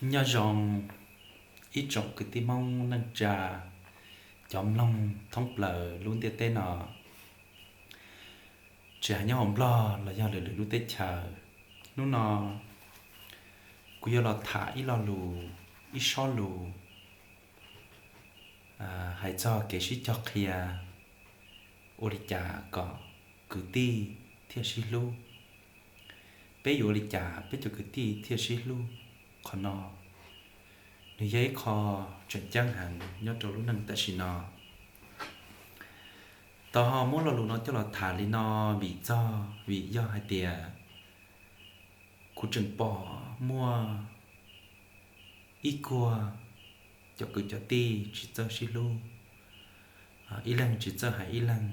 Nyob zoo ib tsoom kwv tij Hmoob neej tsa, cov mloog thoob plaws lub ntiaj teb no, tsis hais nyob hauv Nplog los yog lwm lwm lub teb chaws. Hnub no kuv yuav los tham ib lo lus, ib sob lus hais txog kev sib cog qhia, ua li cas kom kwv tij thiaj sib hlub. Peb yuav ua li cas peb cov kwv tij thiaj sib hlub? Qhov no nws yog ib qho tseem ceeb heev nyob rau lub neej tam sim no. Tau ho muab lo lus no coj los tham li no vim txog, vim yog hais tias kuv tseem pom muaj ib kuag cov kwv cov tij tsis txawj sib hlub, ib leeg tsis txawj hais ib leeg.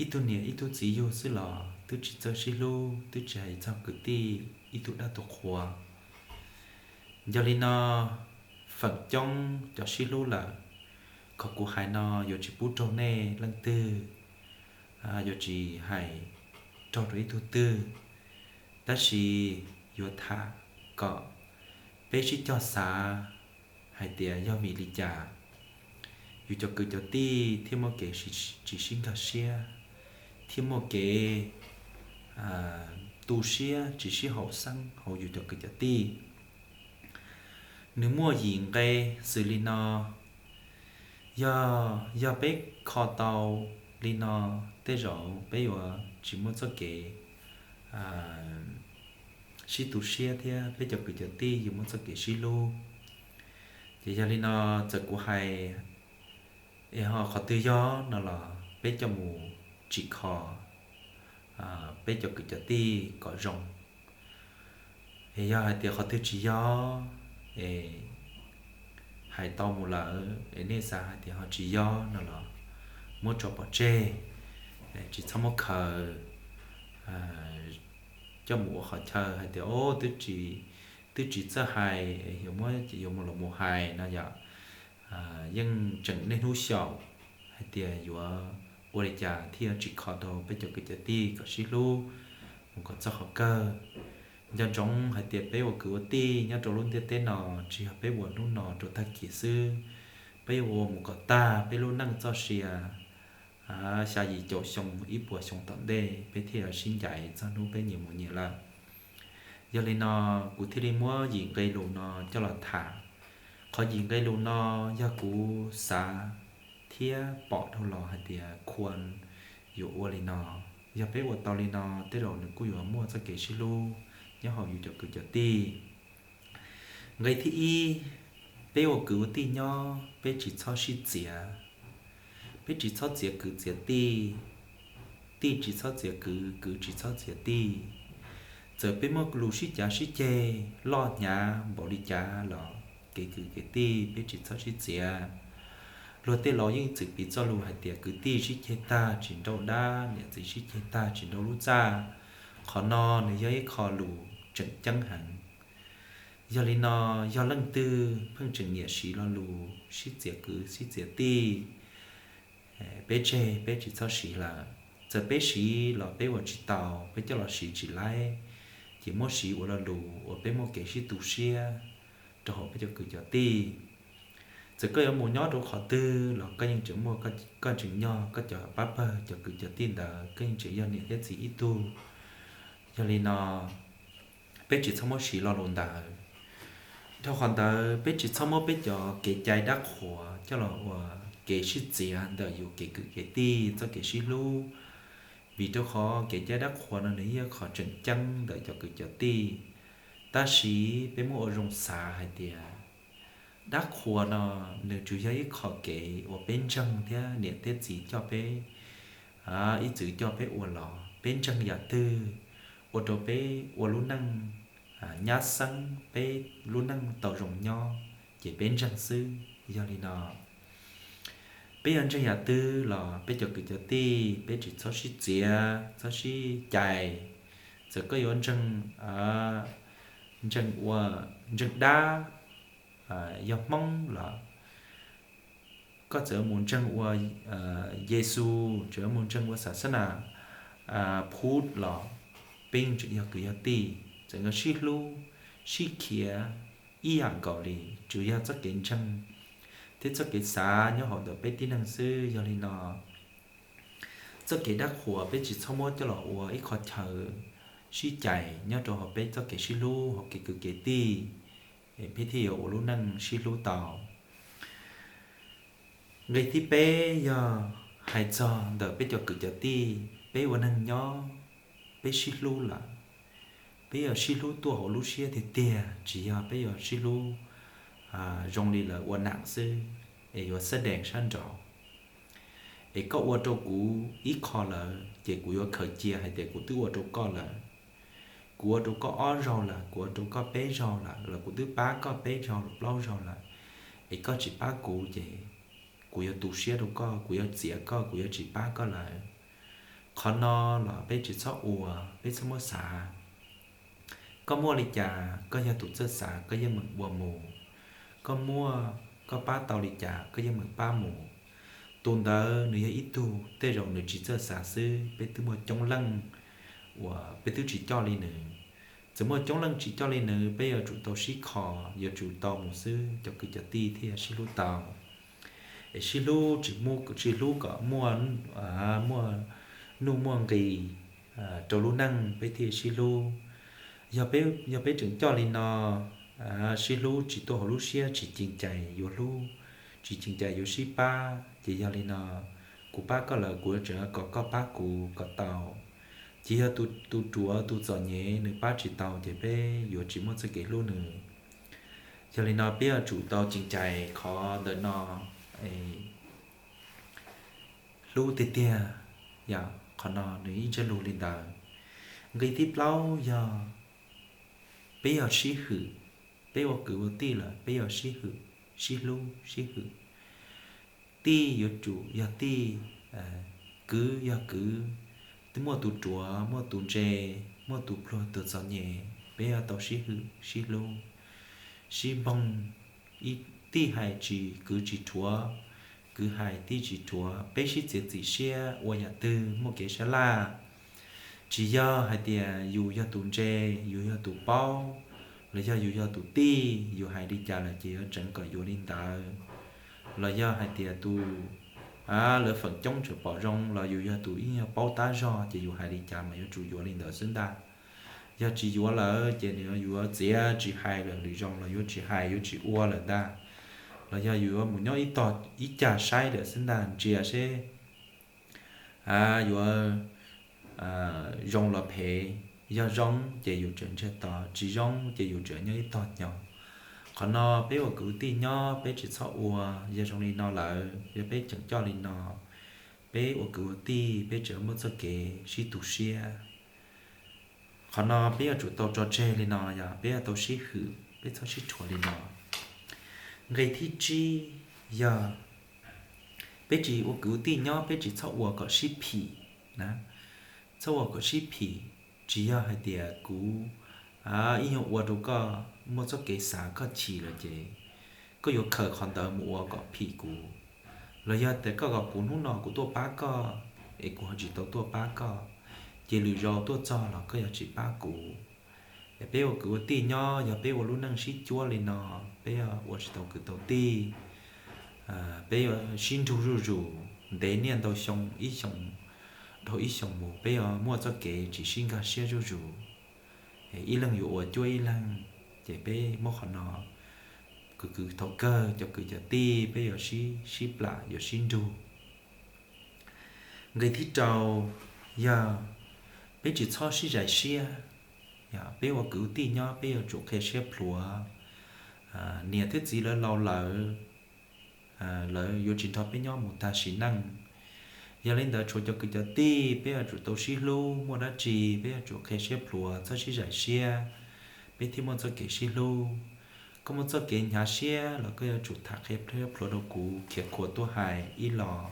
Ib tug niam ib tug txiv yug xwb los twb tsis txawj sib hlub, twb tsis hais txog kwv tij ib tug dab tug qhua. Yog li no, feem coob cov sib hlub lawm, qhov kuv hais no yuav tsis pub raug nej leej twg, yuav tsis hais raug rau ib tug twg, tab sis yuav tham kom peb sib cog xav hais tias yog vim li cas yus cov kwv cov tij thiaj muaj kev tsis sib nkag siab, thiaj muaj kev tu siab tsis sib haum xeeb hauv yus cov kwv cov tij. Nws muaj yim nqe xws li no. Yog, yog peb kho tau li no, tej zaum peb yuav tsis muaj txoj kev sib tu siab thiab peb cov kwv cov tij yuav muaj txoj kev sib hlub. Ces yog li no, txawm kuv hais es ho qhov twg yog no los peb coj mus tsim kho peb cov kwv cov tij kom zoo. Es yog hais tias qhov twg tsis yog, es hais tau mus lawm es nej xav hais tias ho tsis yog no los muab tso pov tseg, tsis txhob muab khaws coj mus ua qhov chaw hais tias o, twb tsis txawj hais, yuav muab, yuav mus los mus hais no yom. Yeej tseem niaj hnub xyaum hais tias yuav ua li cas thiaj yuav tsim kho rau peb cov kwv cov tij kom sib hlub mus kom txog qhov kawg. Nco ntsoov hais tias peb ua kwv ua tij nyob rau lub ntiaj teb no, tsis yog peb ua hnub no rau tag kis xwb, peb yuav ua mus kom tag peb lub neej txoj sia xya yim caum xyoo ib puas xyoo tom ntej peb thiaj yuav sib ncaim txog hnub peb nyias mus nyias lawm. Yog li no, kuv thiaj li muab yim nqe lus no coj los tham. Qhov yim nqe lus no yog kuv xav thiab pom dhau los hais tias khuam yuav ua li no. Yog peb ua tau li no, tej zaum nws kuj yuav muaj txoj kev sib hlub nyob hauv yus cov kwv cov tij. Nqe thib ib, peb ua kwv ua tij nyob peb tsis txhob sib txiav. Peb tsis txhob txiav kwv txiav tij, tij tsis txhob txiav kwv, kwv tsis txhob txiav tij. Txawm peb muaj lus sib cav sib ceg loj hnyav npaum li cas los kev kwv kev tij peb tsis txhob sib txiav. Luag tej laus yeej txwm piv txoj lus hais tias kwv tij sib ceg tag tsis nrauj dab, niam txiv sib ceg tag tsis nrauj lub txaj. Qhov no nws yog ib qho lus tseem ceeb heev. Yog li no, yog leej twg pheej tseem nyiam siv lo lus sib txiav kwv sib txiav tij, peb tseg peb tsis txhob siv lawm. Txawm peb siv los peb ua tsis tau, peb coj los siv tsis laib, ces muab siv ua lo lus uas peb muaj kev sib tu siab rau hauv peb cov kwv cov tij. Txawm koj yuav mus nyob rau qhov twg los koj yeej tseem muaj, koj tseem yog koj cov pab pawg cov kwv cov tij ntawd, koj yeej tseem yog niam thiab txiv ib tug. Yog li no, peb tsis txhob muab siv lo lus ntawd. Dhau qhov ntawd peb tsis txhob muab peb cov kev cai dab qhuas coj los ua kev sib txiav ntawm yus kev kwv kev tij txoj kev sib hlub, vim rau qhov kev cai dab qhuas no nws yog qhov tseem ceeb ntawm cov kwv cov tij. Tab sis peb muab ua zoo xav hais tias dab qhuas no nws tsuas yog ib qho kev uas peb ntseeg thiab niam thiab txiv coj peb, ib txwm coj peb ua los peb ntseeg yam twg ua rau peb ua lub neej nyab xeeb, peb lub neej tau zoo nyob, ces peb ntseeg xwb. Yog li no, peb yuav ntseeg yam twg los peb cov kwv cov tij peb tsis txhob sib txiav txhob sib cais. Txawm koj yuav ntseeg, ntseeg ua, ntseeg dab, yog Hmoob los koj txawm mus ntseeg ua Yexus, txawm mus ntseeg ua xas xab nas Phuv los peb yeej tseem yog kwv yog tij, txawm yog sib hlub, sib khiav ib yam nkaus li, tsuas yog txoj kev ntseeg thiab txoj kev xav nyob hauv ntawm peb tib neeg xwb. Yog li no, txoj kev dab qhuas peb tsis txhob muab coj los ua ib qho chaw sib cais nyob rau hauv peb txoj kev sib hlub hauv kev kwv kev tij, peb thiaj yuav ua lub neej sib hlub tau. Nqe thib peb yog hais txog ntawm peb cov kwv cov tij, peb ua neeg nyob, peb sib hlub lawm, peb yuav sib hlub tuaj hauv lub siab tiag tiag, tsis yog peb yuav sib hlub zoo li lawv ua nam xwb, es yuav xab dees sab nraud. Es koj ua rau kuv ib qho lawm ces kuv yuav khaws cia hais tias kuv twb ua rau koj lawm. Kuv ua rau koj ob zaug lawm, kuv ua rau koj peb zaug lawm, los kuv twb pab koj peb zaug plaub zaug lawm, es koj tsis pab kuv ces kuv yuav tu siab rau koj, kuv yuav txiav koj, kuv yuav tsis pab koj lawm. Qhov no los peb tsis txhob ua, peb txhob muab xav. Koj muaj li cas koj yog tus txawj xav koj yeej meem ua mus. Koj muaj, koj pab tau li cas koj yeej meem pab mus. Tus ntawd nws yog ib tug, tej zaum nws tsis txawj xav xwb, peb twb muaj coob leej uas peb twb tsis coj li nws. Txawm muaj coob leej tsis coj li nws, peb yuav tsum tau sib kho, yuav tsum tau mus xwb cov kwv cov tij thiaj sib hlub tau. Es sib hlub tsis, tsis hlub kom muaj, muaj nuj muaj nqis rau lub neej peb thiaj sib hlub. Yog peb, yog peb tseem coj li no, sib hlub tsis tuaj hauv lub siab, tsis ceev cai yuav hlub, tsis ceev cai yuav sib pab, ces yog li no, kuv pab koj lawm kuv yuav tseem kom koj pab kuv kom tau. Ces yog tus ruam tus txom nyem nws pab tsis tau ces peb yuav tsis muaj txoj kev hlub nws. Yog li no peb yuav tsum tau ceev cai qhov ntawm no, hlub tiag tiag. Yog qhov no nws ib ntsab lug li ntawd. Nqe thib plaub yog peb yog sib hwm. Peb ua kwv ua tij lawm peb yog sib hwm, sib hlub sib hwm. Tij yuav tsum yog tij, kwv yog kwv, twb muaj tus ruam muaj tus ntse, muaj tus pluag tus txom nyem, peb yuav tau sib hwm sib hlub, sib npoog. Tij hais tsis kwv tsis rhuav, kwv hais tij tsis rhuav, peb sib txiav txim siab ua yam twg muaj kev sab laj. Tsis yog hais tias yus yog tus ntse, yus yog tus paub, los yog yus yog tus tij, yus hais li cas lawm ces yuav tseev kom yuav li ntawd. Los yog hais tias tus, lawv feem coob tseem pom zoo los yus yog tus ib nyuag paub tab zog ces yus hais li cas mas yuav tsum yuav li ntawd xwb ntag. Yog tsis yuav lawm ces nws yuav txiav tsis hais lawm, lwm zaus los yuav tsis hais yuav tsis ua lawm ntag. Los yog yus yuav mus nyob ib cag saib lawm xwb ntag, ntsia seb yuav zoo los phem. Yog zoo ces yus tseem ntsiag to, tsis zoo ces yus tseem nyob ib tog nyo. Qhov no peb ua kwv tij nyob peb tsis txhob ua. Yog zoo li no lawm, yog peb tseem coj li no, peb ua kwv ua tij peb tseem muaj txoj kev sib tu siab. Qhov no peb yuav tsum tau tso tseg li no, yog peb yuav tau sib hwm, peb txhob sib rhuav li no. Nqe thib tsib yog peb tsis ua kwv ua tij nyob peb tsis txhob ua kom sib phim na, txhob ua kom sib phim. Tsis yog hais tias kuv ib nyuag ua rau koj muaj txoj kev xav koj chim lawm ces koj yuav khaws qhov ntawd mus ua kom phim kuv. Los yog tias koj kom kuv hnub no kuv tuaj pab koj es kuv ho tsis tau tuaj pab koj, ces lwm zaus tuaj txog los koj yuav tsis pab kuv. Es peb ua kwv ua tij nyob, yog peb ua lub neej sib cuab li no, peb ua tsis tau kwv tau tij, peb yuav sib nrug zuj zus, ntev niaj ntau xyoo, ib xyoo dhau ib xyoo mus, peb yuav muaj txoj kev tsis sib nkag siab zuj zus. Ib leeg yuav ua cuab ib leeg, ces peb muab qhov no, kwv kwv thaum kawg cov kwv cov tij peb yuav sib, sib plam yuav sib nrug. Nqe thib rau yog peb tsis txhob sib zais siab. Peb ua kwv tij nyob peb yuav tsum qhia siab plhuav. Niam thiab txiv lawv laus lawm, lawv yuav tsis nrog peb nyob mus tag sim neej. Yog li ntawd tshuav cov kwv cov tij peb yuav tsum tau sib hlub, muaj dab tsi peb yuav tsum qhia siab plhuav, txhob sib zais siab, peb thiaj muaj txoj kev sib hlub. Koj muaj txoj kev hnyav siab los koj yuav tsum tham qhia siab plhuav rau kuv, khiav khuav tuaj hais ib los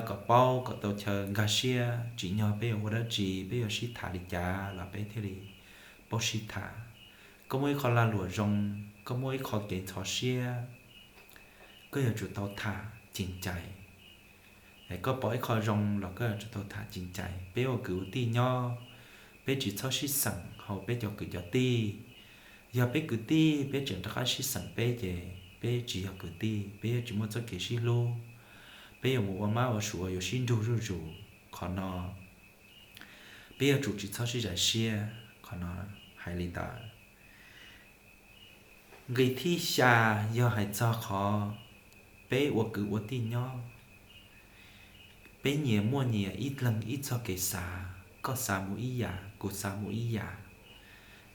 kom paub kom tau chaw nkag siab. Tsim nyog peb yuav ua dab tsi, peb yuav sib tham li cas los peb thiaj li paub sib tham. Koj muaj ib qho lag luam zoo, koj muaj ib qho kev ntxhov siab, koj yuav tsum tau tham ceev cai. Koj pom ib qho zoo los koj yuav tsum tau tham ceev cai. Peb ua kwv ua tij nyob, peb tsis txhob sib xeem hauv peb cov kwv cov tij. Yog peb kwv tij peb tseem rov qab sib xeem peb ces peb tsis yog kwv tij, peb yuav tsis muaj txoj kev sib hlub, peb yuav mus ua mab ua suav yuav sib nrug zuj zus. Qhov no peb yuav tsum tsis txhob sib zais siab, qhov no hais li ntawd. Nqe thib xya yog hais txog qhov peb ua kwv ua tij nyob, peb nyias muaj nyias ib leeg ib txoj kev xav, koj xav mus ib yam, kuv xav mus ib yam.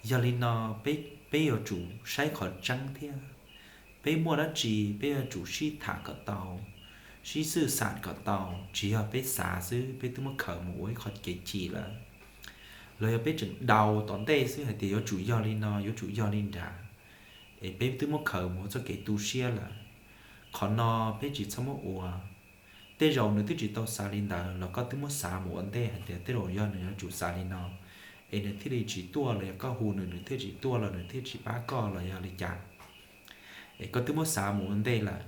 Yog li no peb, peb yuav tsum saib qhov tseeb thiab. Peb muaj dab tsi peb yuav tsum sib tham kom tau, sib xwj xam kom tau, tsis yog peb xav xwb peb twb muab khaws mus ua ib qho kev chim lawm, los yog peb tseem daus tom ntej xwb hais tias yuav tsum yog li no, yuav tsum yog li nrad, es peb twb muab khaws mus ua txoj kev tu siab lawm. Qhov no peb tsis txhob muab ua. Tej zaum nws twb tsis tau xav li ntawd los koj twb muab xav mus ua ntej hais tias tej zaum yog nws yuav tsum xav li no, es nws thiaj li tsis tuaj, los yog koj hu nws, nws thiaj tsis tuaj los nws thiaj tsis pab koj los yog li cas, es koj twb muab xav mus ua ntej lawm.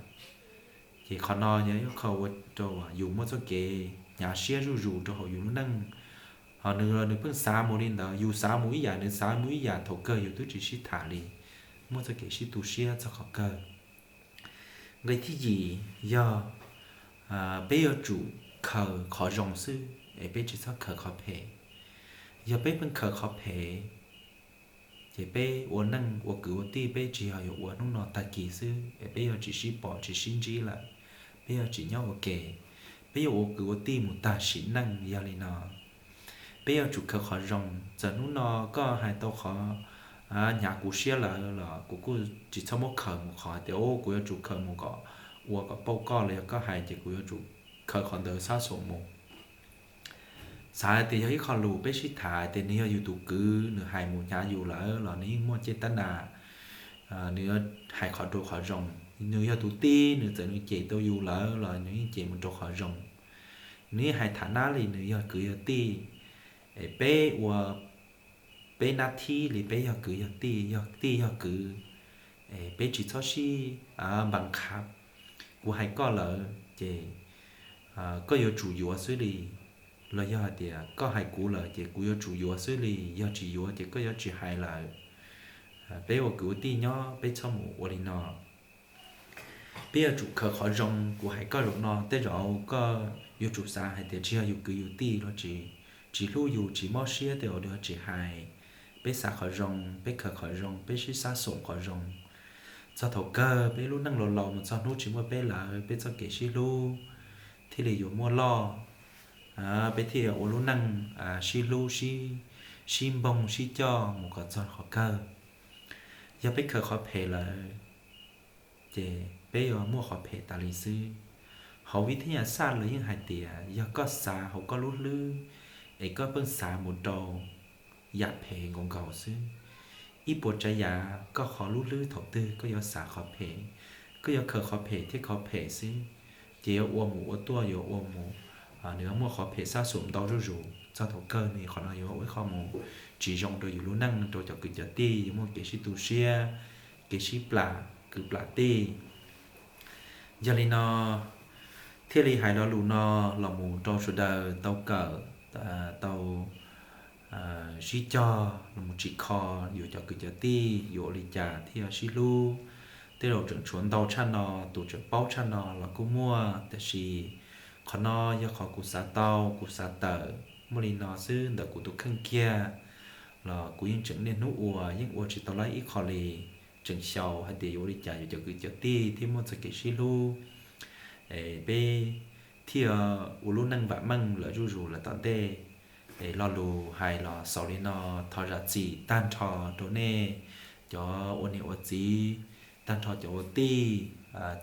Ces qhov no yog ib qho ua rau yus muaj txoj kev hnyav siab zuj zus rau hauv yus lub neej. Ho nws, nws pheej xav mus li ntawd, yus xav mus ib yam, nws xav mus ib yam, thaum kawg yus twb tsis sib tham li, muaj txoj kev sib tu siab txog qhov kawg. Nqe thib yim yog peb yuav tsum khaws qhov zoo xwb es peb tsis txhob khaws qhov phem. Yog peb pheej khaws qhov phem, ces peb ua neej ua kwv ua tij peb tsis yog yuav ua hnub no tag kis xwb es peb yuav tsis sib pom tsis sib ntsib lawm, peb yuav tsis nyob ua ke, peb yuav ua kwv ua tij mus tag sim neej. Yog li no peb yuav tsum khaws qhov zoo. Txawm hnub no koj hais tau qhov hnyav kuv siab lawm los kuv kuj tsis txhob muab khaws mus qhov tias kuv yuav tsum khaws mus kom ua kom pauj koj los yog koj hais ces kuv yuav tsum khaws qhov ntawd xab xum mus. Xav hais tias yog ib qho lus peb sib tham tias nws yog yus tus kwv, nws hais mus hnyav yus lawm los nws yeej muaj caj tab nas, nws hais qhov rau qhov zoo. Nws yog tus tij, nws txawm nws cem tau yus lawm los nws yeej cem mus rau qhov zoo. Nws yeej hais tham nab li nws yog kwv yog tij, es peb ua peb nab thib li peb yog kwv yog tij, yog tij yog kwv, es peb tsis txhob sib npas qha. Kuv hais koj lawm ces koj yuav tsum yuav xwb li, los yog hais tias koj hais kuv lawm ces kuv yuav tsum yuav xwb li, yog tsis yuav ces koj yuav tsis hais lawm. Peb ua kwv ua tij nyob peb txhob mus ua li no. Peb yuav tsum khaws qhov zoo. Kuv hais koj zaum no tej zaum koj yuav tsum xav hais tias tsis yog yus kwv yus tij los tsis, tsis hlub yus tsis mob siab tej zaum yuav tsis hais. Peb xav qhov zoo, peb khaws qhov zoo, peb sib xab xum qhov zoo. Txog thaum kawg peb lub neej laus laus mus txog hnub tsis muaj peb lawm peb txoj kev sib hlub thiaj li yuav muaj loj. Peb thiaj yuav ua lub neej sib hlub, sib npoog sib coj mus kom txog qhov kawg. Yog peb khaws qhov phem lawm ces peb yuav muaj qhov phem tas li xwb. Hauv vib thab nyas xaj lawv yeej hais tias yog koj xav hauv koj lub hlwb es koj pheej xav mus rau yam phem nkaus nkaus xwb, ib puas tsav yam koj qhov lub hlwb thaum twg koj yuav xav qhov phem, koj yuav khaws qhov phem thiab qhov phem xwb, ces yuav ua mus ua tuaj yuav ua mus, nws yuav muaj qhov phem xab xum ntau zuj zus. Txog thaum kawg nws qhov no yuav ua ib qho mus tsis zoo rau yus lub neej, rau cov kwv cov tij, yuav muaj kev sib tu siab, kev sib plam kwv plam tij. Yog li no thiaj li hais lo lus no los mus rau sawv daws tau kawm, tau sib cog los mus tsim kho yus cov kwv cov tij yuav ua li cas thiaj sib hlub. Tej zaum tseem tshuav ntau tshaj no, tus tseem paub tshaj no los kuj muaj, tiam sis qhov no yog qhov kuv xav tau kuv xav tawm muaj li no xwb ntawm kuv tus kheej kiag, los kuv yeej tseem niaj hnub ua yeej ua tsis tau laib ib qho li. Tseem xyaum hais tias yuav ua li cas yus cov kwv cov tij thiaj muaj txoj kev sib hlub, peb thiaj ua lub neej vam meej lawm zuj zus lawm tom ntej. Es lo lus hais los xaus li no, thov zam txim tag nrho rau nej cov ua niam ua txiv, tag nrho cov ua tij,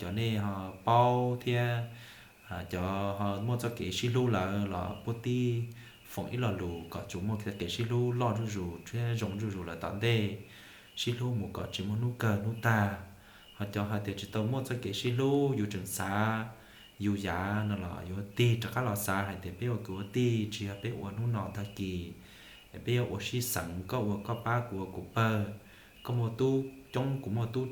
cov nej ho paub thiab cov ho muaj txoj kev sib hlub lawm los puab tib foom ib lo lus kom tsuas muaj txoj kev sib hlub loj zuj zus thiab zoo zuj zus lawm tom ntej, sib hlub mus kom tsis muaj hnub kawg hnub tag. Ho cov hais tias tsis tau muaj txoj kev sib hlub, yus tseem xav yus yav no los yuav tig rov qab los xav hais tias peb ua kwv ua tij tsis yog peb ua hnub no tag kis, peb yuav ua sib xeem, koj ua koj pab, kuv ua kuv pawg, koj muaj tub coob kuv muaj tub